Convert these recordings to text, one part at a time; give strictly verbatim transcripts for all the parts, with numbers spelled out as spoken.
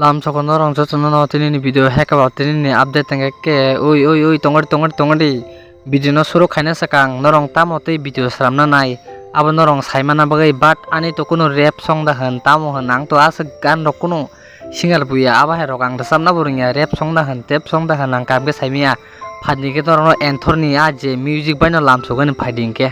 Lam soko norong jotono no tini ni video hekaba tini ni update tengke ke ui ui ui tongori tongori tongori video no suru khaina sakang norong tamo tei video sramna nai abo norong saimana bagwi, but ani to kunu rap song da hwn tamo hwn ang to aswk gan rok kunu singer buya abo hai rok ang rwchapna bo rwngya, rap song da hwn tep song da hwn ang kam khe saimaya. Phaidi khe norokno Anthor ni a je music bai no lamsogani phaidi hinkhe.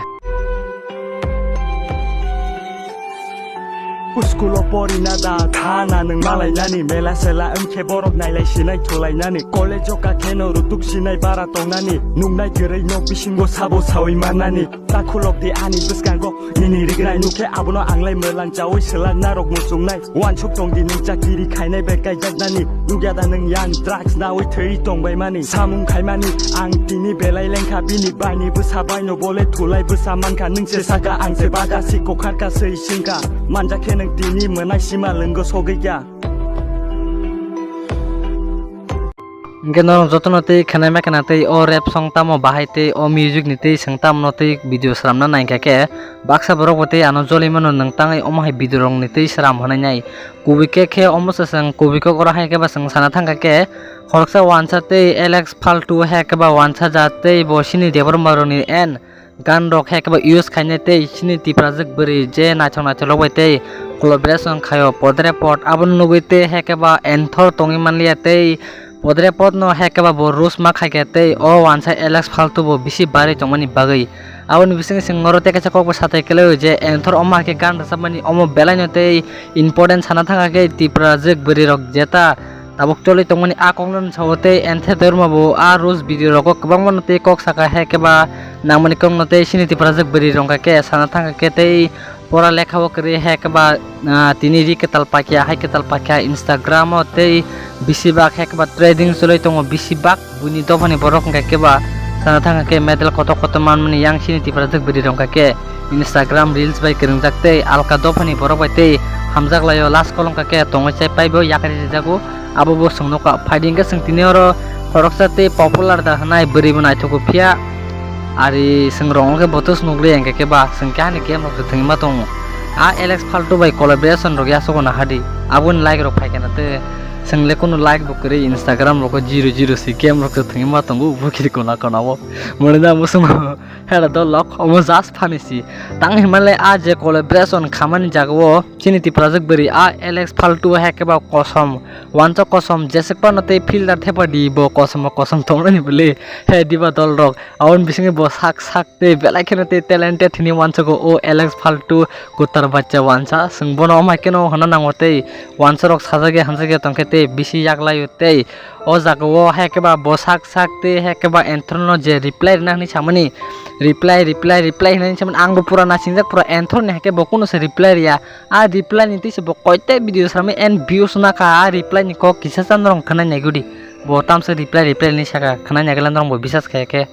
School o porina da thana nwng malainani, mela sela wngkhe borok nailai sinai thulainani, college o kakheno rutuk sinai bara tongnani, nungnai kwrwi nok bisingo sabo sawi mannani. Ta khulok di ani bwskango nini rignai nukhe abono anglai mwlang chawi swlak narok muchungnai. Wansuk tong di nwng chakiri khainai bai kaijaknani. Nukya da nwng yang drugs nawi thwi tongbaimani. Samung khaimani ang tini belai lengkha bini baini bwsa baino bole thulai bwsa mankha nwng se saka ang se baka si kokharka swi singkha. Manjakhe nwng tini mwnai sima lwngo sogwikya. Hinkhe norok jotono tei khwnai ma khna tei o rap song tamo bahai tei o music ni tei swng tamo no tei video sramna naikha khe baksa borok bo tei ano joli mano nwng tangwi omo hai video rok ni tei sram hwnwi nai. Kubui khe khe omo se swng kubui kok oro hai khe ba swng sana thangkha khe khoroksa wansa tei Alex Faltu hai khe ba wansa ja tei bo sini Debbarma rok ni en gan rok hai khe ba use khainai tei chini Tiprajwk bwrwi je naithok naithok rok bai tei collaboration khaio podre pod abono nugwi tei hai khe ba Anthor tongwi manliya tei podre pod no hai khe ba bo roast ma khaikha tei o wansa Alex Faltu bo bisi barwi tongmani bagwi. Aboni bising sing oro tei kaisa kok bo satai kwlaio je Anthor omo hai khe gan rwchapmani omo belai no tei important sana thangkha khe Tiprajwk bwrwi rok jeta tabuk choli tongmani a kokno sao tei Anthor Debbarma bo a roast video rogo kwbangma no tei kok saka hai khe ba nangmani kokno tei chini Tiprajwk bwrwi rok khe sana thangkha khe tei pora lekha o kwrwi hai khe ba, ah, tini ri kwtal pakya hai kwtal pakya Instagram o tei bisi bak hai khe ba trading choli tongo bisi bak buini dophani borok hwnkha khe ba sana thangkha khe medal kotor kotor manmani yang chini Tiprajwk bwrwi rok hwnkha khe Instagram reels bai kwrwngjak tei alka dophani borok bai tei hamjak laio last kolong kha khe tongwi chai pai bo yakari rijago. Abo bo chwng nukha. Phaidi hinkhe chwng tini oro khoroksa tei popular da hwnai bwrwi bo naithogo phiya. Ari chwng rong khe botos nukliya hinkhe khe ba chwng khe ani game rok se thwngwi ma tongo. A Alex Faltu bai collaboration rok yasogo na hadi. Aboni like rok phaikhe na tei chwng le kunu like bo kwrwi Instagram rok o zero zero si game rok se thwngwi ma tongo bo khiri kona kona o. Mwnwi na muchungo hera dol lok omo just funny si. Tang hinmale a je collaboration khamani jagao chini Tiprajwk bwrwi a Alex Faltu hai khe ba kosom. Wansa kosom jeswk phano tei filter thepa di bo kosom kosom tongnani bwle. He diba dol rok. Aboni bisingni bo sak sak tei belai kheno tei talented hwnwi wansago o Alex Faltu kutar bacha wansa. Chwng bono omo hai kheno hwnna nango tei wansa rok sajagya hamjakya tongkhe tei bisi yaklaio tei o jagao hai khe ba bo sak sak tei hai khe ba Anthor no je reply rwna hwnwi samani reply reply reply hwnwi samani ang bo pura nasingjak pura Anthor ni hai khe bo kunu se reply rwya. A reply ni twi se bo koitai video sami and views na kha, a reply ni kok kisa cha norong khwnai nai gudi. Bo tamsa reply reply ni saka khwnai nai gala norong bo bisas khai khe.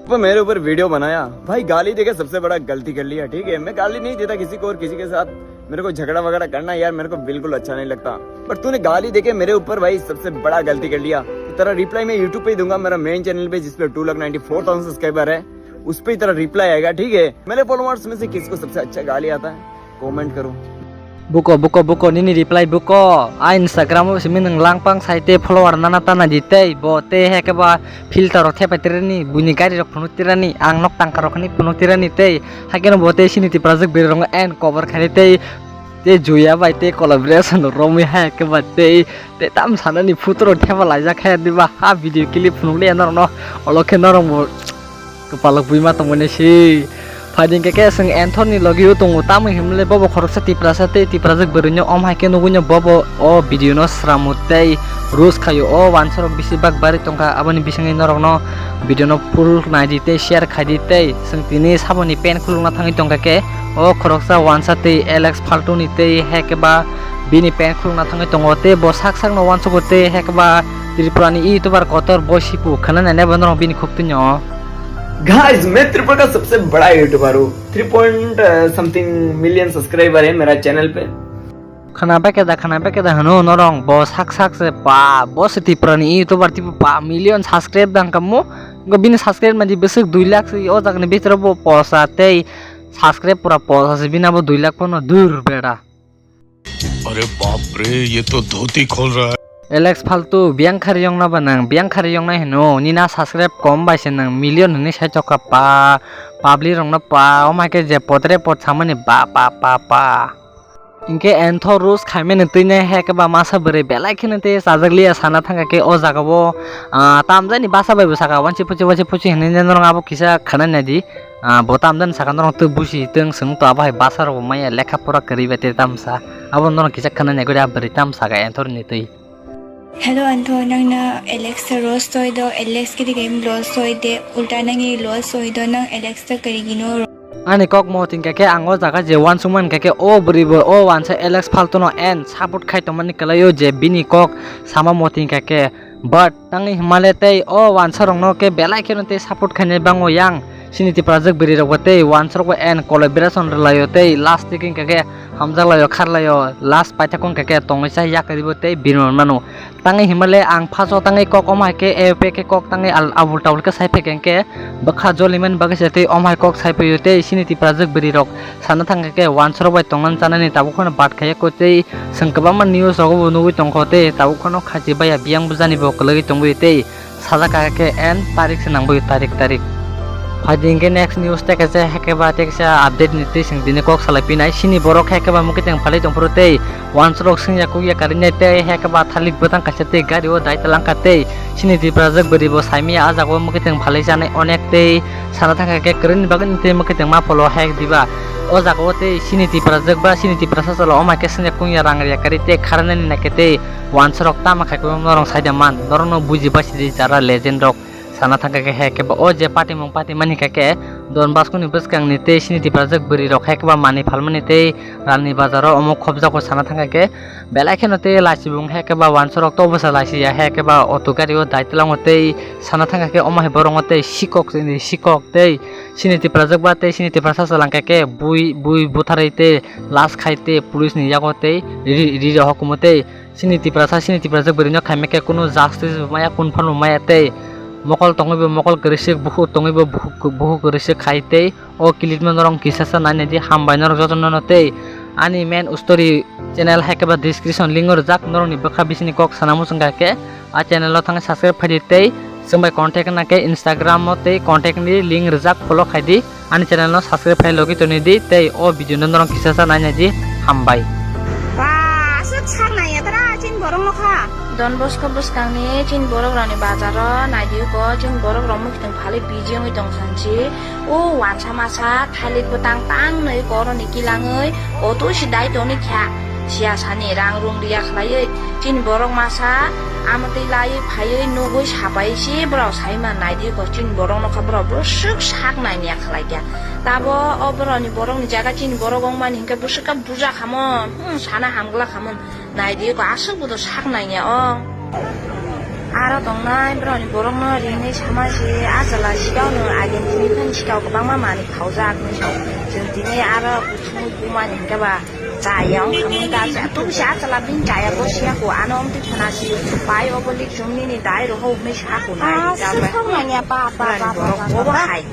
वो मेरे ऊपर वीडियो बनाया भाई, गाली देके सबसे बड़ा गलती कर लिया, ठीक है? मैं गाली नहीं देता किसी को और किसी के साथ मेरे को झगड़ा वगैरह करना यार मेरे को बिल्कुल अच्छा नहीं लगता, पर तूने गाली देके मेरे ऊपर भाई सबसे बड़ा गलती कर लिया। तो तेरा रिप्लाई मैं यूट्यूब पे ही दूंगा, मेरा मेन चैनल पे जिस पे two lakh ninety four thousand subscriber है उस पे ही तेरा रिप्लाई आएगा, ठीक है? मेरे फॉलोअर्स में से किसको सबसे अच्छा गाली आता है? कमेंट करो। Buko, buko, buko, nini reply buko. A Instagram o simi nwng langpang sai tei follower nana tana di tei bo tei hai khe ba filter rok thepai tirani, buini gari rok phunuk tirani, ang nok tangka rok ni phunuk tirani tei hai khe no bo tei chini Tiprajwk bwrwi rok and cover khai tei tei Juya bai tei collaboration romwi hai khe ba tei tei tam sanani photo rok thepa laijak khe diba ha video clip phunuk le norok no olo khe norok bo Kwpalok buima tongmani si. Phaidi hinkhe khe chwng Anthor ni logi o tongo, tamo hinmale bobo khoroksa Tiprasa tei Tiprajwk bwrwino om hai khe nugwino bobo o video no sramu tei roast khaio. O wansa rok bisi bak bari tongkha, aboni bisingni norokno video no full naidi tei share khaidi tei chwng tini saboni pant khulukna thangwi tongkha khe o khoroksa wansa tei Alex Faltuni tei hai khe ba bini pant khulukna thangwi tongo tei bo sak sakno wansugo tei hai khe ba Tripura ni YouTuber kotor bo sipu khwnanai nai bo norok bini khuk twino. Guys, मैं त्रिपुरा का सबसे बड़ा यूट्यूबर हूँ। Three point something million subscriber है मेरा चैनल पे। Khana beke da, khana beke da hwno norong bo sak sak se pa, bo se Tripura ni YouTuber tipo pa million subscribe dang kamo. Go bini subscribe manji besik dui lakh se o jagni bitro bo posa tei subscribe pura posa se bina bo dui lakh pono dur beda. अरे बाप रे, ये तो धोती खोल रहा है। Alex Faltu, biyang khari yongna ba nang, biyang khari yongnai hino, nina subscribe kom bai se nang, million hwnwi sai chokka pa, public rokno pa, omai khe je potre pot samani ba, pa, pa, pa. Hinkhe entho roast khaimani twi nai hai khe ba masa bwrwi belai kheno tei chajak liya sana thangkha khe o jaga o, ah, tamjani basa bai bo saka wansi puchi wansi puchi hinwi norok abo kisa khwnai nai di. Ah, bo tamjani saka norok twi busi tong swng to abo hai basa rok bo maya lekha pora kwrwi bai tei tamsa. Abo norok kisa khwnai nai gori a bwrwi tamsa ga enthor ni twi. Hello, Anto, nang na Alex ta roast soi do, Alex kiri game loss soi de, ulta nang i loss soi do, nang Alex ta kari gino. Ani kok mo tingka khe ang o jaga je wansukmani kha khe o bwrwi bo o wansa Alex Faltuno en support khai tongmani kwlaio je bini kok sama mo tingka khe. But tangwi himale tei o wansa rokno khe belai kheno tei support khainai bango yang sini Tiprajwk bwrwi rokbo tei wansa rokbo en collaboration rwlaio tei last tiki hwnkha khe hamjaklaio kharlaio last paithakgo hwnkha khe tongwi cha yakaribo tei birman mano. Tangwi himale ang phaso tangwi kok omo hai khe A P K kok tangwi al-, abul tabul khe sai phaikha hinkhe bwkha jolimani bagwi se tei omo hai kok sai phaio tei sini Tiprajwk bwrwi rok sana thangkha khe wansa rok bai tongna chanani tabuk phano bat khaiya kho tei chwng kwbangma news rogo bo nugwi tongkho tei tabuk phano khachi baya biyang bujani bo kwlwgwi tongwi tei sajak kha khe en tarik se nangbai tarik tarik. Phaidi hinkhe next news tei kaisa hai khe ba tei kaisa update ni twi chwng tini kok salai pinai sini borok hai khe ba mukiteng phalwi tongphuru tei wansa rok swngya kukya karinai tei hai khe ba thalik bwtang kaisa tei gari o dai talangkha tei sini Tiprajwk bwrwi bo saimaya ah jaga o mukiteng phalwi chanai onek tei sana thangkha khe kwrwini bagwi tei mukiteng ma pholo hai diba o jaga o tei sini Tiprajwk ba sini Tiprasa salo omo hai khe swngya kukya rang riya kari tei kharnani naikhe tei wansa rok tama khai khe norok saida man norokno buji basi di jara legend rok. Sana thangkha khe hai khe ba o je patimung patimani kha khe Don Bosco ni bwskang ni tei sini Tiprajwk bwrwi rok hai khe ba manwi phalmani tei Rani Bazar o omo khopjago sana thangkha khe belai kheno tei lachibung hai khe ba wansa rok to bwsa lachiya hai khe ba auto gari o dai tlango tei sana thangkha khe omo hai borok tei sikok ni sikok tei sini Tiprajwk ba tei sini Tiprasa salangkha khe bui bui butharwi tei last khai tei police ni yago tei ri ri rok hukumu tei Sini Tiprasa, sini Tiprajwk bwrwino khaimya khe kunu justice bo maya, kunu phano maya tei mokol tongwi bo mokol kwrwisik, bukhuk tongwi bo bukhuk, bukhuk kwrwisik khai tei o clip no norok kisa sa nainai di, hambai norok jotono no tei ani main story channel hai khe ba description link o rijak, norokni bwkha bisini kok sana muchung kha khe a channel o thangwi subscribe khai di tei chwng bai contact na khe Instagram o tei contact ni link rijak follow khai di. Ani channel no subscribe khai logi toni di tei o video no norok kisa sa nainai di, hambai. Ba, aswk sak naiya tara chin borok no kha. Don Bosco bwskang ni chin borok rani bazar o nai di ko chin borok rok mukitwng phalwi busy wngwi tong sanchi. O wansa masa thalik bwtang tang nwi koro ni kilangwi auto si dai toni kha. Siya sani rang rung riya khlaiwi chini borok masa amotwi laiwi phaiwi nugwi sapai se borok sai ma nai di ko chini borok nokha borok bwswk sak nai ya khlai kya. Tabo o borok ni borok ni jaga chini borok wng mani hinkhe bwswk khe buja khamon, hmm, sana hamgla khamon nai di ko aswk bodo sak nai ya o. Aro tongnai borok ni borok no rinwi sama se a chwla sikao no agin tini phani sikao kwbangma manwi khaujak hinwi sao. Chwng tini aro kuchukmwi buma ni hinkhe ba. Chaya wngkha mung ta cha, tubuse a chwla bini chaya bo siya ko, ano wngtwi khna si, pai obo lik chum nini dai rohok hwnwi sa ko nai. Ah, rijak bai. Suk nangya, pa, pa, pa, pa, pa, pa, pa. Obo hai.